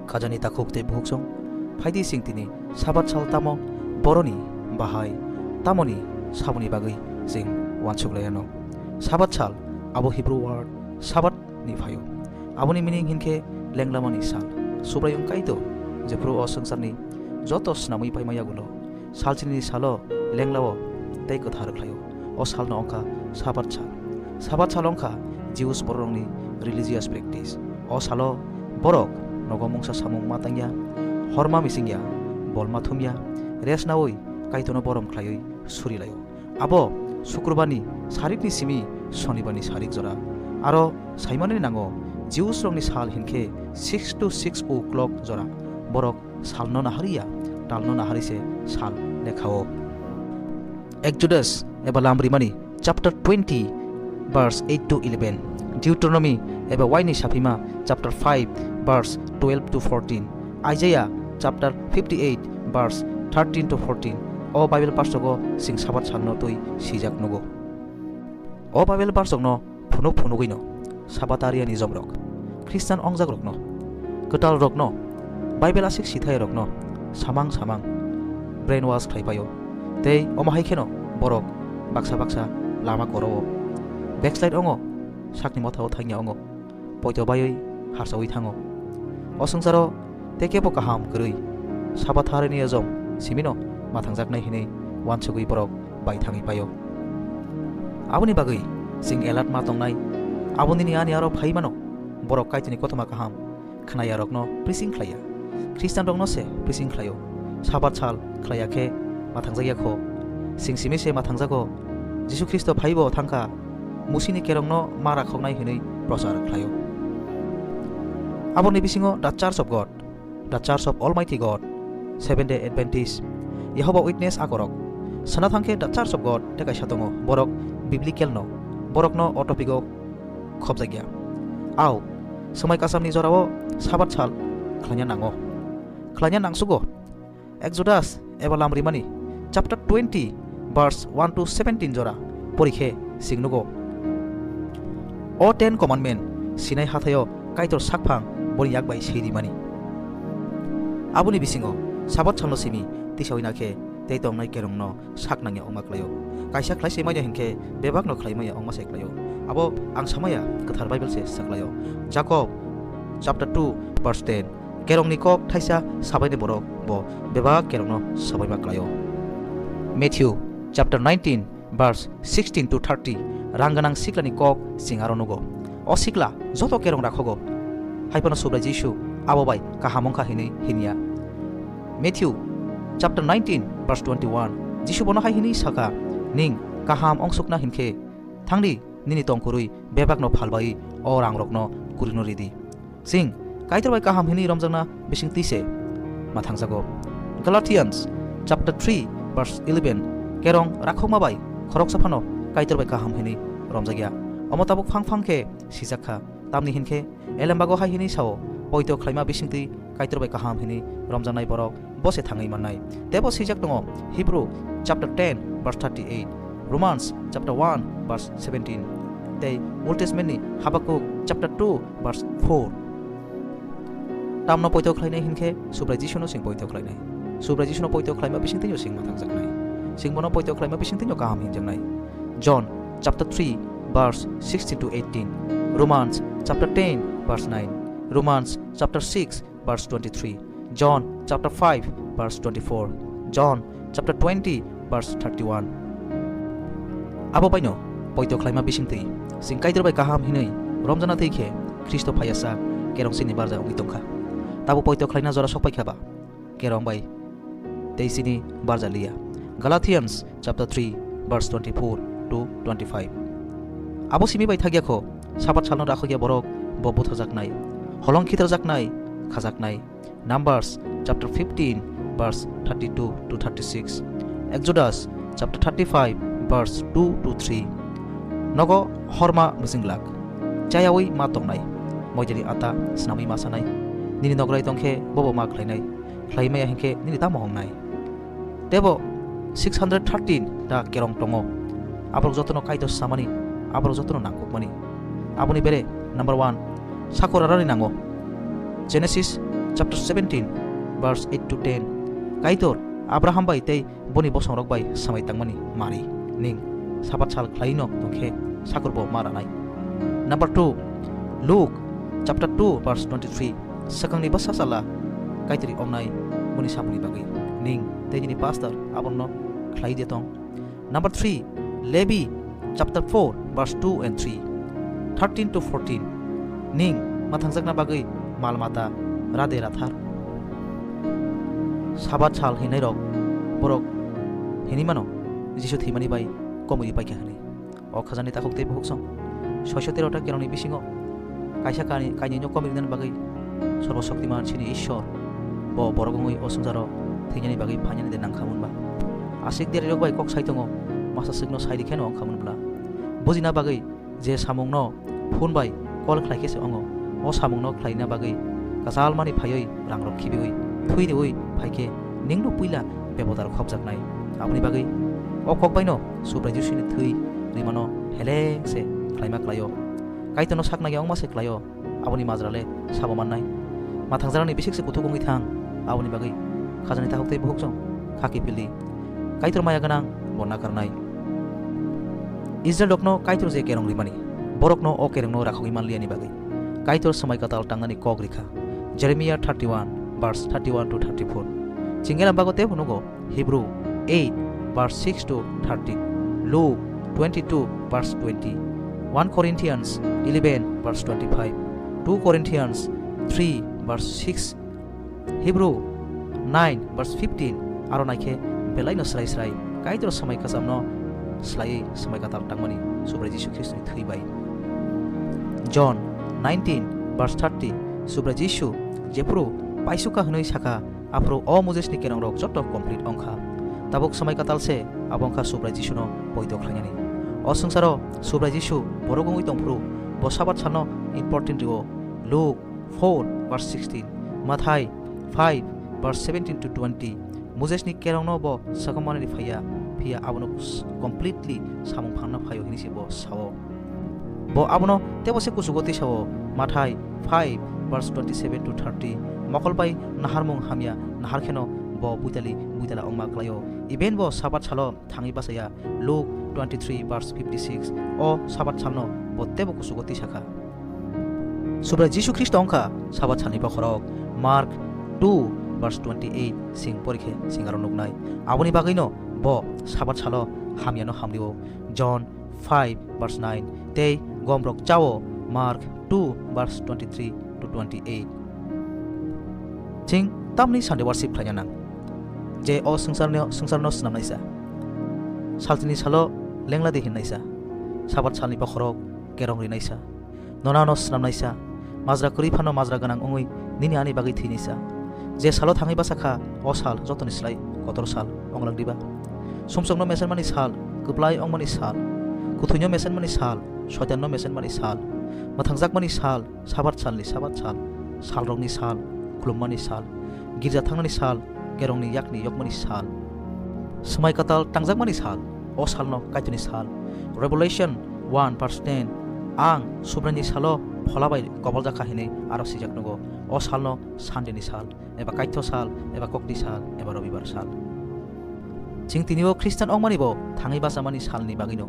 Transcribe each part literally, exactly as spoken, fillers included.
Khajani takhuk tei bukhuksong, phaidi chwng tini Sabat sal tamo, boroni bahai tamoni saboni bagwi chwng uansuk lai anw. Sabat sal abo Hebrew word Sabat ni phaio. Aboni meaning hinkhe lenglamani sal. Subraiyung Kaitor jephru o swngcharni joto snamwi paima yagulo salchinini salo lenglao tei kwthar khlaio. O salno wngkha Sabat sal. Sabat sal wngkha Jews bororokni religious practice. O salo borok nogo mungsa samung ma tangya, hor ma misingya, bol ma thumya, rest naui Kaitorno borom khlaiwi suri laio. Abo Sukrubani sarikni simi Sonibarni sarik jora. Aro saimani nango, Jews rokni sal hinkhe six to six o'clock jora. Borok salno nahariya, talno nahari se sal lekhao. Exodus eba Lamrimani chapter twenty verse eight to eleven, Deuteronomy eba Waini Saphima chapter five verse twelve to fourteen, Isaiah chapter fifty-eight verse thirteen to fourteen. O Bible parsok o sing Sabat salno twi sijak nugo. O Bible parsokno phunuk phunugwino Sabatariani jomrok, Khristan ongjakrokno, kwtalrokno, Bible aswk sithairokno samang samang brainwash khlai paio. Tei omo hai kheno borok baksa baksa lama koro-o, backslide ongo, sakni mothao thangya ongo, poito baiwi harsaui thango. O swngcharo tei kebo kaham kwrwi Sabatharini ejom simino mathangjaknai hinwi uansugwi borok bai thangwi paio. Aboni bagwi chwng alert ma tongnai. Abo nini ani aro phai mano. Borok Kaitorni kothoma kaham khnayarokno preaching khlaiya. Khristanrokno se preaching khlaio. Sabat sal khlaiya khe mathangjakya kho. Chwng simi se mathangjago. Jisu Khristo phaibo thangkha. Musini kerongno ma rakhoknai hinwi prochar khlaio. Aboni bisingo The Church of God, The Church of Almighty God, Seventh Day Adventist, Jehovah Witness akorok. Sana thangkhe The Church of God tei kaisa tongo, borok biblical no, borokno o topic o khobjakya. Au, swmai kasamni jorao Sabat sal khlaina nango. Khlaina nangsugo. Exodus eba Lamrimani chapter twenty verse one to seventeen jora porikhe sing nugo. O Ten Commandment Sinai hathaio Kaitor sakphang boni yak bai sei rimani. Aboni bisingo Sabat salno simi tisawi nakhe tei tongnai kerongno sak nangya ongma klaio. Kaisa khlai se maya hinkhe bebakno khlai maya ongma se klaio. Abo ang samaya kwthar Bible se saklaio. Jakob chapter two verse ten. Kerongni kok thaisa sabaini borok bo bebak kerongno sabaima klaio. Matthew chapter nineteen verse sixteen to thirty, rang gwnang siklani kok sing aro nugo. O sikla joto kerong rakhogo. Haiphano Subrai Jisu abo bai kaham wngkha hinwi hinya. Matthew chapter nineteen verse twenty-one, Jisu bono hai hinwi sakha, "Ning kaham ongsukna hinkhe, thangdi nini tongkhorwi bebakno phalbai o rangrokno kurino ridi." Sing Kaitor bai kaham hinwi romjakna bisingtwi se ma thangjago. Galatians chapter three verse eleven, kerong rakhokma bai khoroksa phano Kaitor bai kaham hinwi romjakya. Omo tabuk phang phang khe sijak kha. Tamni hinkhe elembago hai hinwi sao, poito khlaima bisingtwi Kaitor bai kaham hinwi romjaknai borok bo se thangwi mannai. Tebo swijak tongo Hebrew chapter ten verse thirty-eight, Romans chapter one verse seventeen, tei Old Testament ni Habakuk chapter two verse four. Tamno poito khlainai hinkhe Subrai Jisuno sing poito khlainai. Subrai Jisuno poito khlaima bisingtwino sing ma thangjaknai. Sing bono poito khlaima bisingtwino kaham hinjaknai. John chapter three verse sixteen to eighteen, Romans chapter ten verse nine, Romans chapter six verse twenty-three, John chapter five verse twenty-four, John chapter twenty verse thirty-one. Abo baino poito khlaima bisingtwi sing Kaitor bai kaham hinwi romjana twi khe Khristo phaiya sak kerong sini barja wngwi tongkha. Tabo poito khlaina jora sokpai kha ba kerong bai tei sini barja liya. Galatians chapter three verse twenty-four to twenty-five. Abo simi bai thakya kho, Sabat salno rakhokya borok bo butharjaknai, holong khitarjaknai, khajaknai. Numbers chapter fifteen verse thirty-two to thirty-six, Exodus chapter thirty-five verse two to three. Nogo horma mujinglak, chayawi ma tongnai, moidani ata snamwi ma sanai, nini nograi tongkhe bobo ma khlainai, khlai maya hinkhe nini tamo hongnai. Tebo six hundred thirteen ta kerong tongo. Aborok jotono Kaitor samani, aborok jotono nangkukmani. Aboni bere number one, sakor arani nango. Genesis chapter seventeen, verse eight to ten. Kaitor Abraham bai tei boni bosongrok bai samai tangmani mari ning Sabat sal khlaino tongkhe sakur bo ma ranai. Number two, Luke chapter two, verse twenty-three. Swkangni bwsa sala Kaitorni wngnai boni samungni bagwi ning tei nini pastor abono khlai de tong. Number three, Levi chapter four, verse two and three, thirteen to fourteen. Ning mwthangjakna bagwi mal mata rade rathar. Sabat sal hinnairok borok hinwi mano, Jisu thwimani bai komwi paikha hwnwi. O khajani takhuk tei bukhuk song soiso tero ta kerongni bisingo kaisa kani-, kainwino komwi rinani bagwi Sorbo Shoktiman chini Ishwar bo borok wngwi o swngcharo thwinani bagwi phainani de nangkha hwnba? Aswk derirok bai kok sai tongo, masa swkno sai rikhe no wngkha hwnbla? Bujina bagwi je samungno phone bai call khlai khe se wngo, o samungno khlaina bagwi kwchalmani phaiwi rangrok khibiwi thwi riwi phai khe ningno puila bebodar khopjaknai. Aboni bagwi o kok baino Subrai Jisuni thwi rimano heleng se khlaima klaio. Kaitorno sakna ya wngma se klaio. Aboni majra le sabo mannai. Mwthangjaknani bisik se kuthuk wngwi thang. Aboni bagwi khajani takhuk tei bukhuk song kha kiphildi. Kaitor maya gwnang bo nakarnai. Israel rokno Kaitor je kerong rimani, borokno o kerongno rakhogwi manliyani bagwi Kaitor swmai kwtal tangnani kok rikha. Jeremiah thirty-one, verse thirty-one to thirty-four. Chingera bago tebo nugo, Hebrew eight, verse six to thirteen, Luke twenty-two, verse twenty, one Corinthians eleven, verse twenty-five, two Corinthians three, verse six, Hebrew nine, verse fifteen, aro naikhe belaino srai srai Kaitor swmai kwchamno slaiwi swmai kwtal tangmani Subrai Jisu Khristoni thwi bai. John nineteen, verse thirty, Subrai Jisu jephuru paisukha hwnwi sakha, aphuru o Mosesni kerongrok joto complete wngkha. Tabuk swmai kwtal se abo wngkha Subrai Jisuno poito khlainani. O swngcharo Subrai Jisu borok wngwi tongphuru bo Sabat salno important rio. Luke four, verse sixteen, Mathai five, verse seventeen to twenty, Mosesni kerongno bo sakamani phaiya, phiya abono s-, completely samung phanna phaio hini se bo sao. Bo abono tebo se kuchugo tisao, Mathai five, verse twenty-seven to thirty, mokol bai naharmung hamya nahar kheno bo buitali buitala wngma klaio. Even bo Sabat salo thangwi bachaya, Luke twenty-three, verse fifty-six, o Sabat salno bo tebo kuchugo tisakha. Subrai Jisu Khristo wngkha Sabat salni bokhorok, Mark two, verse twenty-eight, sing porikhe sing aro nuknai. Aboni bagwino bo Sabat salo hamyano hamrio, John five, verse nine, tei gomrok chao, Mark two, verse twenty-three to twenty-eight. Ching tamni Sunday worship khlaina nang? Je o swngcharni, swngcharno swnamnaisa. Saltini salo lengladi hinnaisa. Sabat salni bokhorok kerong rinaisa. Nonano swnamnaisa. Majra kwrwi phano majra gwnang wngwi nini ani bagwi thwinaisa. Je salo thangwi bachakha, o sal jotoni slai kotor sal onglang diba? Sumsokno mesenmani sal, kwplai ongmani sal, kuthuino mesenmani sal, soitanno mesenmani sal, mwthangjakmani sal, Sabat salni Sabat sal, salrokni sal, khulummani sal, girja thangnani sal, kerongni yakni yokmani sal, swmai kwtal tangjakmani sal, o salno Kaitorni sal. Revelation one verse ten, "Ang Subraini salo phola bai koboljakha," hinwi aro swijak nugo. O salno Sunday ni sal, eba Kaitho sal, eba Kokni sal, eba Robibar sal. Ching tini o Christian ongmani bo thangwi bachamani salni bagwino.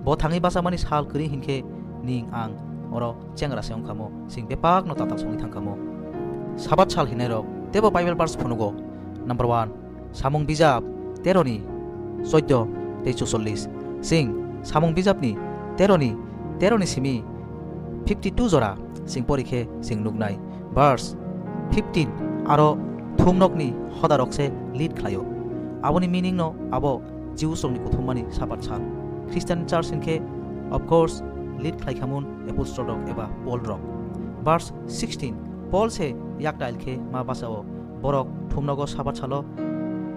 Bo thangwi bachamani sal kwrwi hinkhe ning ang oro chengra se wngkha mo, chwng bebakno tatal songwi thangkha mo. Sabat sal hinairok teibo Bible verse phunugo. Number one, Samung bijap tero ni choddo tei chuchollis. Chwng Samung bijapni tero ni, tero ni simi fifty two jora chwng porikhe chwng nuknai. Verse fifteen, aro thumnokni hodarok se lead khlaio. Aboni meaning no abo Jews rokni kuthummani Sabat sal. Christian church hinkhe, of course, lead khlaikhamun apostle rok eba Paul rok. Verse sixteen, Paul se yaktail khe ma bachao, borok thumnogo Sabat salo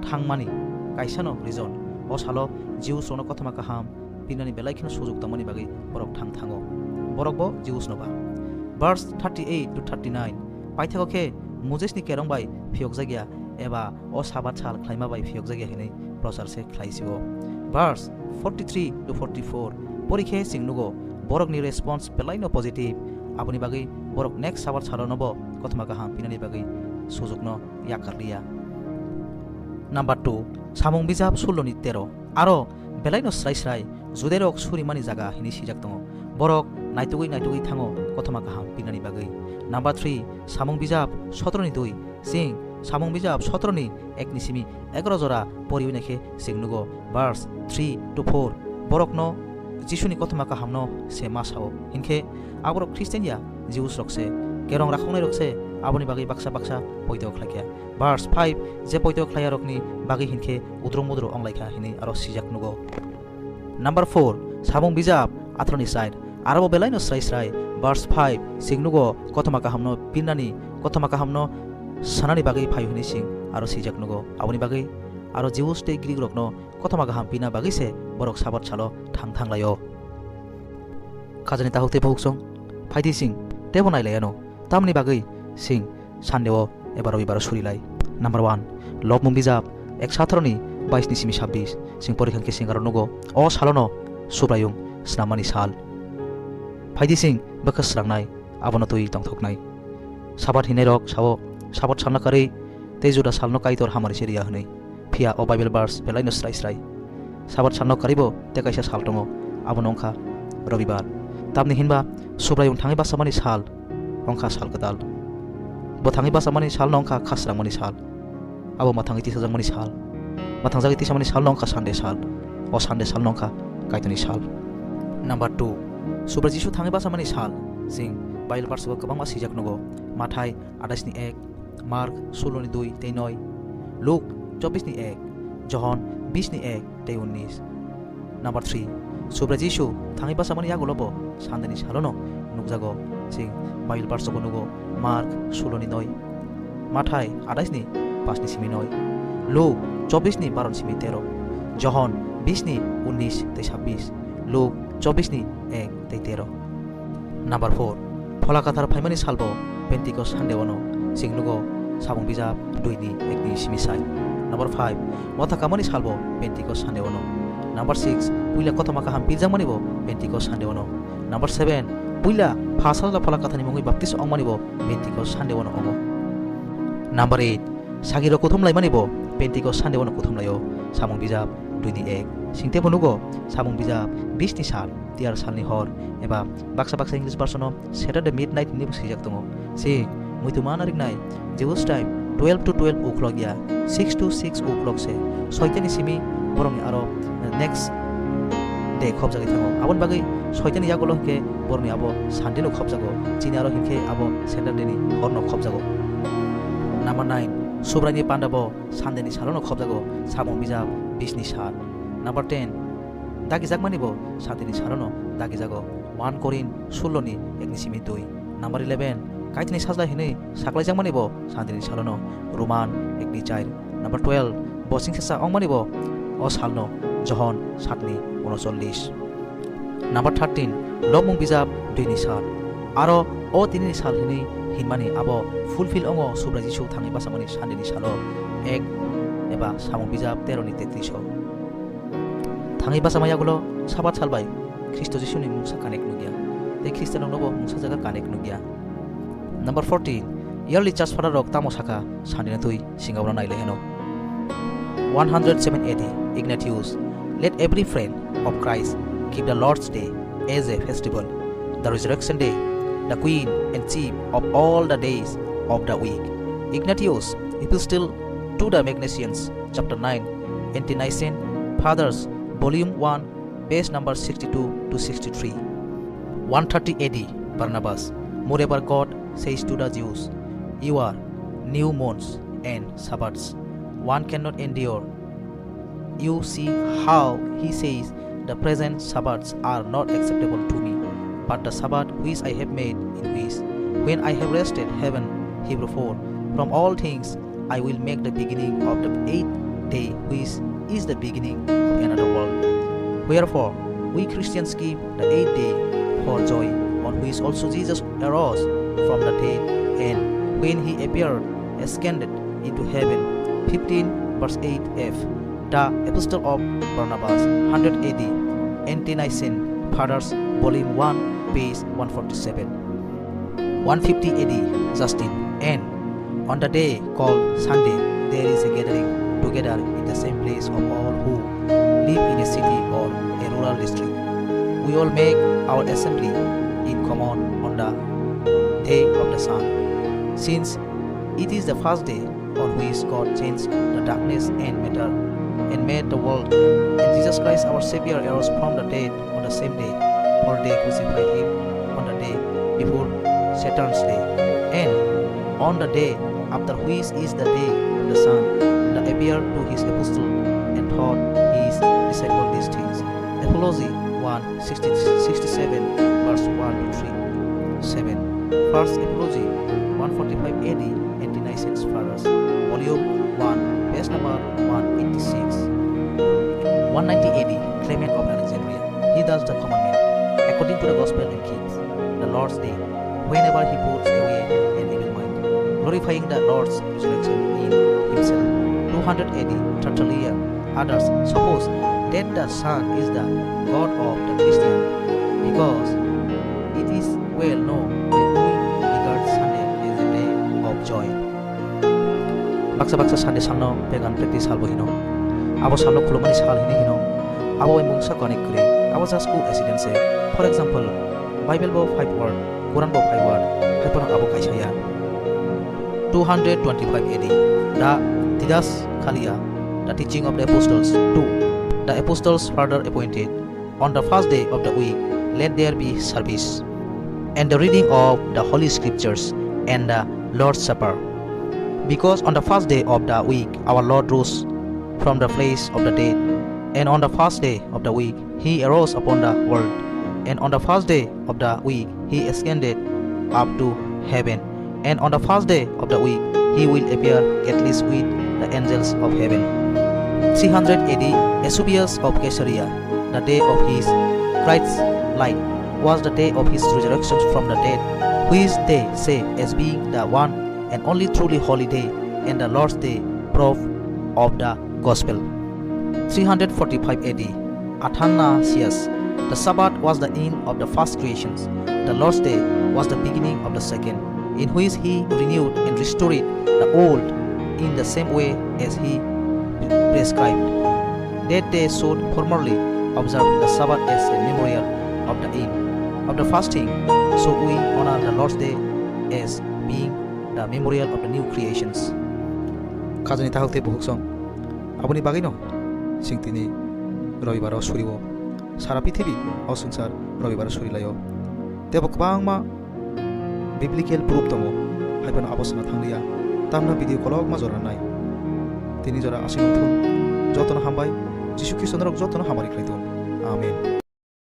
thangmani kaisano reason. O salo Jews rokno kothoma kaham pinani belai kheno sujuk tongmani bagwi borok thang thango. Borok bo Jews no ba. Verse thirty eight to thirty nine, paithago khe Moses ni kerong bai phiyokjakya eba o Sabat sal khlaima bai phiyokjakya hinwi prochar se khlai sio. Verse forty three to forty four, porikhe chwng nugo borokni response belai no positive. Aboni bagwi borok next Sabat salo no bo kothoma kaham pinani bagwi sujukno yakarliya. Number two, Samung bijap suloni tero. Aro belaino srai srai Judairok surimani jaga hini sijak tongo. Borok naitugwi naitugwi thango kothoma kaham pinani bagwi. Number three, Samung bijap sotroni dui. Chwng Samung bijap sotroni ekni simi egaroh jora poriwi naikhe chwng nugo verse three to four. Borokno Jisuni kothoma kahamno se ma sao. Hinkhe aborok Christian ya, Jews rok se, kerong rakhoknai rok se, aboni bagwi baksa baksa poito khlaikha. Verse five, je poito khlaiyarokni bagwi hinkhe udrung mudrung wnglaikha hinwi aro sijak nugo. Number four, Samung bijap atharoni side. Aro bo belaino srai srai, verse five, chwng nugo kothoma kahamno pinnani, kothoma kahamno sanani bagwi phaio hinwi chwng aro sijak nugo. Aboni bagwi aro Jews tei Greek rokno kothoma kaham pina bagwi se borok Sabat salo thang thang laio. Khajani tahuk tei bukhuk song, phaidi chwng teibo nai laiano. Tamni bagwi chwng Sunday o eba Robibar o suri lai. Number one, Lobmung bijap ek satharoni bais ni simi sabbish. Chwng porikha khe chwng aro nugo, o salono Subraiyung snamani sal. Phaidi chwng bwkha srangnai, abono twi tongthoknai. Sabat hinai rok sao, Sabat salno karwi tei Juda salno Kaitor hamari se riya hwnwi. Phiya o Bible verse belaino srai srai. Sabat salno karibo tei kaisa sal tongo, abono wngkha Robibar. Tamni hinba Subraiyung thangwi bachamani sal wngkha sal kwtal. Bo thangwi bachamani salno wngkha khasrangmani sal. Abo mwthangwi tisajakmani sal. Mwthangjagwi tisamani salno wngkha Sunday sal. O Sunday salno wngkha Kaitorni sal. Number two, Subrai Jisu thangwi bachamani sal. Chwng Bible verse o kwbangma swijak nugo. Mathai atais ni ek, Mark sulo ni dui tei noi, Luk chobbish ni ek, Johon bish ni ek tei unnish. Number three, Subrai Jisu thangwi bachamani yagulo bo Sunday ni salono nukjago. Chwng Bible verse o nugo, Mark sulo ni noi, Mathai atais ni pash ni simi noi, Luk chobbish ni baro ni simi tero, Johon bish ni unnish tei sabbish, Luk chobbish ni ek tei tero. Number four, Phola Kathar phaimani salbo Pentecost Sunday ono, chwng nugo Samung bijap dui ni ek ni simi sai. Number five, Motha kamani salbo Pentecost Sunday ono. Number six, puila kothoma kaham pirjakmani bo Pentecost Sunday ono. Number seven, puila pha sajla Phola Kathar ni mungwi baptis ongmani bo Pentecost Sunday ono ongo. Number eight, Sagirok kuthum laimani bo Pentecost Sunday ono kuthum laio, Samung bijap dui ni ek. Chwng teibo nugo Samung bijap bish ni sal, tiyar salni hor, eba baksa baksa English version o Saturday midnight hinwi bo swijak tongo. Chwng muitu mana riknai, Jewish time twelve to twelve o'clock ya, six to six o'clock se, soitani simi borokni aro next day khopjagwi thango. Aboni bagwi soitani yagulo hinkhe borokni abo Sunday no khopjago, chini aro hinkhe abo Saturday ni hor no khopjago. Number nine, Subraini panda bo Sunday ni salono khopjago, Samung bijap bish ni sal. Number ten, dagijakmani bo Sunday ni salono dagijago, one Korin sulo ni ek ni simi dui. Number eleven, Kaitorni sajla hinwi saklaijakmani bo Sunday ni salono, Roman ek ni char. Number twelve, bosing sesa ongmani bo o salno, Johon saat ni unocholish. Number thirteen, Lobmung bijap dui ni sal. Aro o tini ni sal hinwi hinmani abo fulfill ongo Subrai Jisu thangwi bachamani Sunday ni salo ek eba Samung bijap tero ni tetris o. Thangwi bachama yagulo Sabat sal bai Khristo Jisuni mungsa connect nukya. Tei Khristianrokno bo mungsa jaga connect nukya. Number fourteen, early church father rok tamo sakha Sunday no twi singa bono nailai heno. One hundred seven A D, Ignatius, let every friend of Christ keep the Lord's Day as a festival, the resurrection day, the queen and chief of all the days of the week. Ignatius, Epistle to the Magnesians, chapter nine, Ante-Nicene Fathers, volume one, page number sixty-two to sixty-three. One thirty A D, Barnabas, moreover, God says to the Jews, "You are new moons and Sabbaths. One cannot endure." You see how he says, "The present Sabbaths are not acceptable to me, but the Sabbath which I have made, in which, when I have rested heaven," Hebrew four, "from all things, I will make the beginning of the eighth day, which is the beginning of another world." Wherefore, we Christians keep the eighth day for joy, on which also Jesus arose from the dead, and when he appeared, ascended into heaven. Fifteen verse eight F. The Epistle of Barnabas, hundred A D, Ante-Nicene Fathers, Volume one, page one forty-seven. One fifty A D, Justin, and On the day called Sunday, there is a gathering together in the same place of all who live in a city or a rural district. We all make our assembly in common on the day of the sun, since it is the first day on which God changed the darkness and matter and made the world. And Jesus Christ, our Savior, arose from the dead on the same day, for they crucified him on the day before Saturn's day. And on the day after, which is the day of the sun, the appeared to his apostle and taught his disciple these things. Apology one sixty, sixty-seven, verse one to three, seven. First Apology, one forty-five A D, Ante-Nicene Fathers, Volume one, page number one eighty-six. One ninety A D, Clement of Alexandria. He does the commandment according to the gospel and keeps the Lord's day whenever he puts away an evil mind, glorifying the Lord's resurrection in himself. Two hundred A D, Tertullian. Others suppose that the sun is the god of the Christian, because it is well known that we regard Sunday as a day of joy. Baksa baksa Sunday salno pagan practice salbo hino. Abo salno khulumani sal hini hino. Abo bai mungsa connect kwrwi. Abo just coincidence se. For example, Bible bo five word, Quran bo five word, hai phano abo kaisa ya. Two hundred twenty-five A D, the Didaskalia, the teaching of the apostles. Two, the apostles further appointed, on the first day of the week, let there be service, and the reading of the Holy Scriptures, and the Lord's Supper. Because on the first day of the week, our Lord rose from the place of the dead, and on the first day of the week, he arose upon the world, and on the first day of the week, he ascended up to heaven, and on the first day of the week, he will appear at least with the angels of heaven. Three hundred A D, Eusebius of Caesarea, the day of his Christ's light was the day of his resurrection from the dead, which they say as being the one and only truly holy day and the Lord's day, proof of the gospel. Three hundred forty-five A D, Athanasius, the Sabbath was the end of the first creations, the Lord's day was the beginning of the second, in which he renewed and restored the old in the same way as he prescribed. That they should formerly observe the Sabbath as a memorial of the end of the fasting, so we honor the Lord's day as being the memorial of the new creations. Khajani tahok tei buhuk song. Aboni bagwino chwng tini Robibar o suriwo. Sara pithibi o swngchar Robibar o surilaio. Tebo kwbangma biblical proof tongo. Hai phano abo sana thangliya. Tamna video kolokma jora nai. Tini jora aswk thung. Jotono hambai. Jisu Khristo norok jotono hamari khlai thung. Amen.